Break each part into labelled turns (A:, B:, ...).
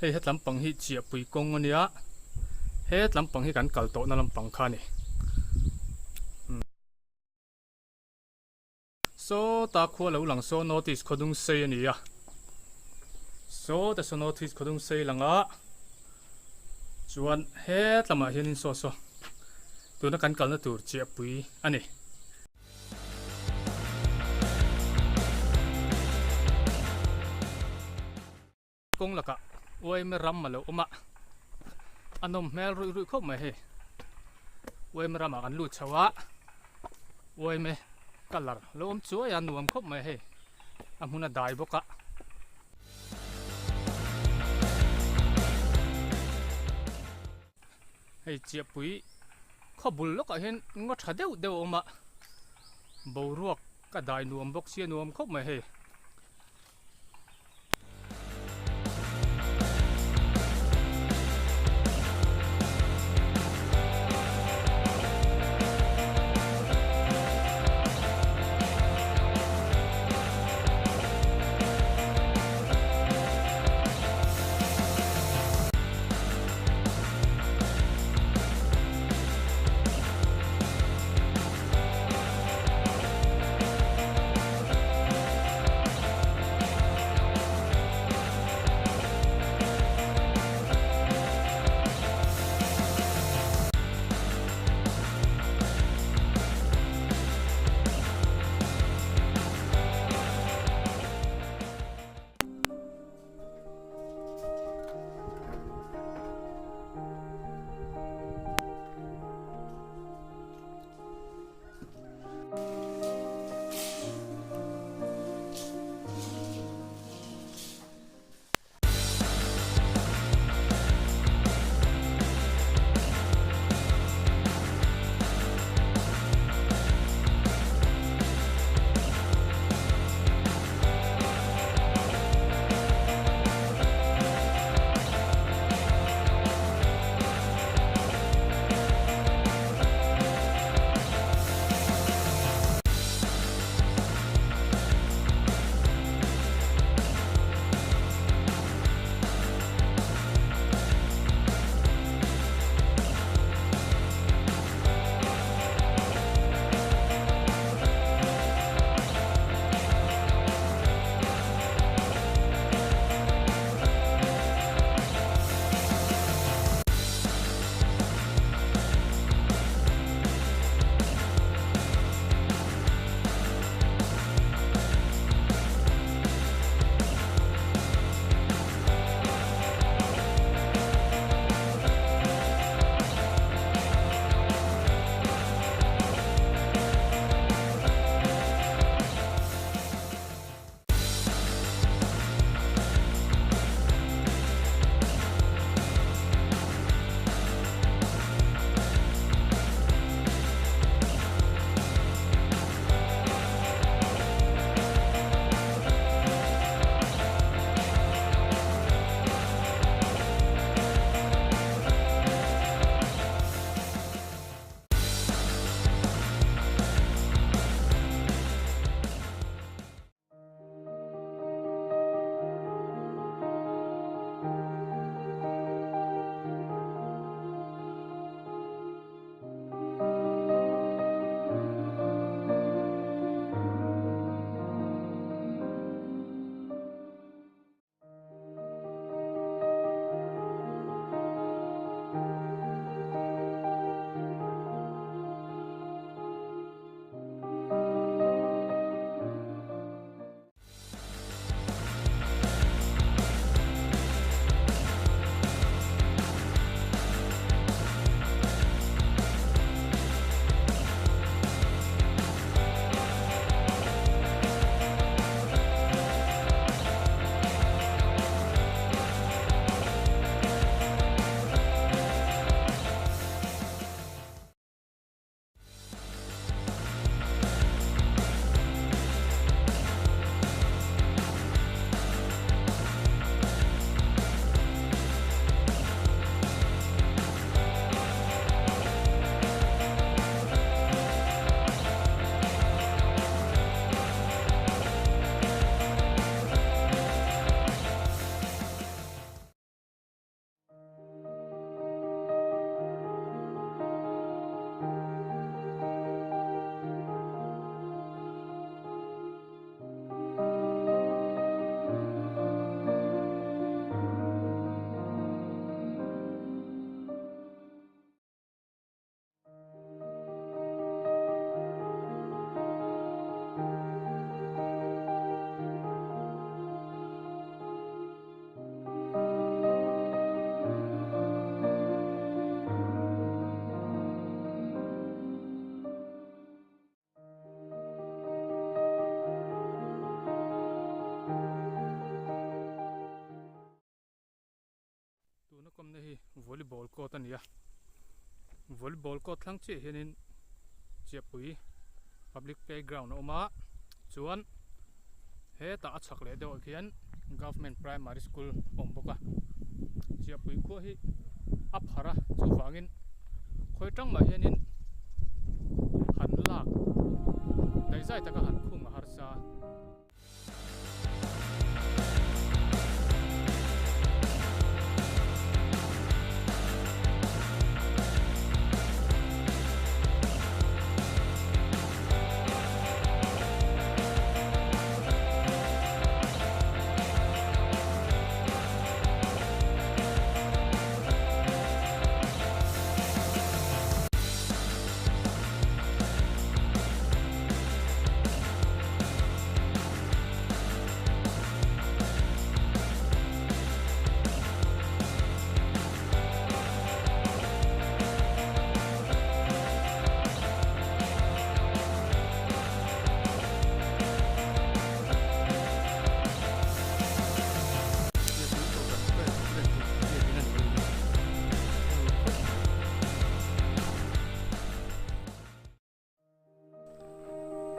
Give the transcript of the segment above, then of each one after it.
A: Hei het lampang hi chiahpui kawng a nia, het lampang hi kan kal tawhna lampang kha a ni. Sawta khua lo lang saw North East khawdung sei a ni a, sawta saw North East khawdung sei lang a, chuan het lamah hianin saw saw tuna kan kalna tur chiahpui a ni. Kawng lakah uaime ram a lo awm a, a nawm hmel ruih ruih khawp mai hei. Uaime ramah kan lut chho a, uaime colour a lo awm chuai a, nuam khawp mai hei, a hmun a dai bawk a. Hei chiahpui khaw bul lawkah hian ngaw tha deuh deuh a awm a, boruak a dai nuam bawk sia nuam khawp mai hei. Volleyball court a ni a, volleyball court thlang chiah hianin Chiahpui public playground a awm a, chuan hetah a chhak leh deuh ah khian government primary school a awm bawk a, Chiahpui khua hi a pharh a chuvangin khawi tang mah hianin han lak daihzai taka han khung a harsa.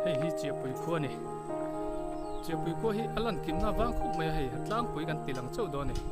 A: Hei hi Chiahpui khua a ni. Chiahpui khua hi a lan kimna vang khawp mai a hei, a tlangpui kan ti lang chauh dawn a ni.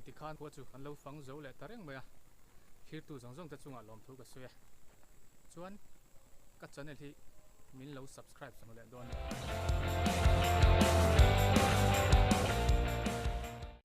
A: Tikhan khua chu an lo fang zo leh ta reng mai a, thirtu zawng zawng te chungah lawmthu ka sawi a, chuan ka channel hi min lo subscribe chho leh dawn a ni.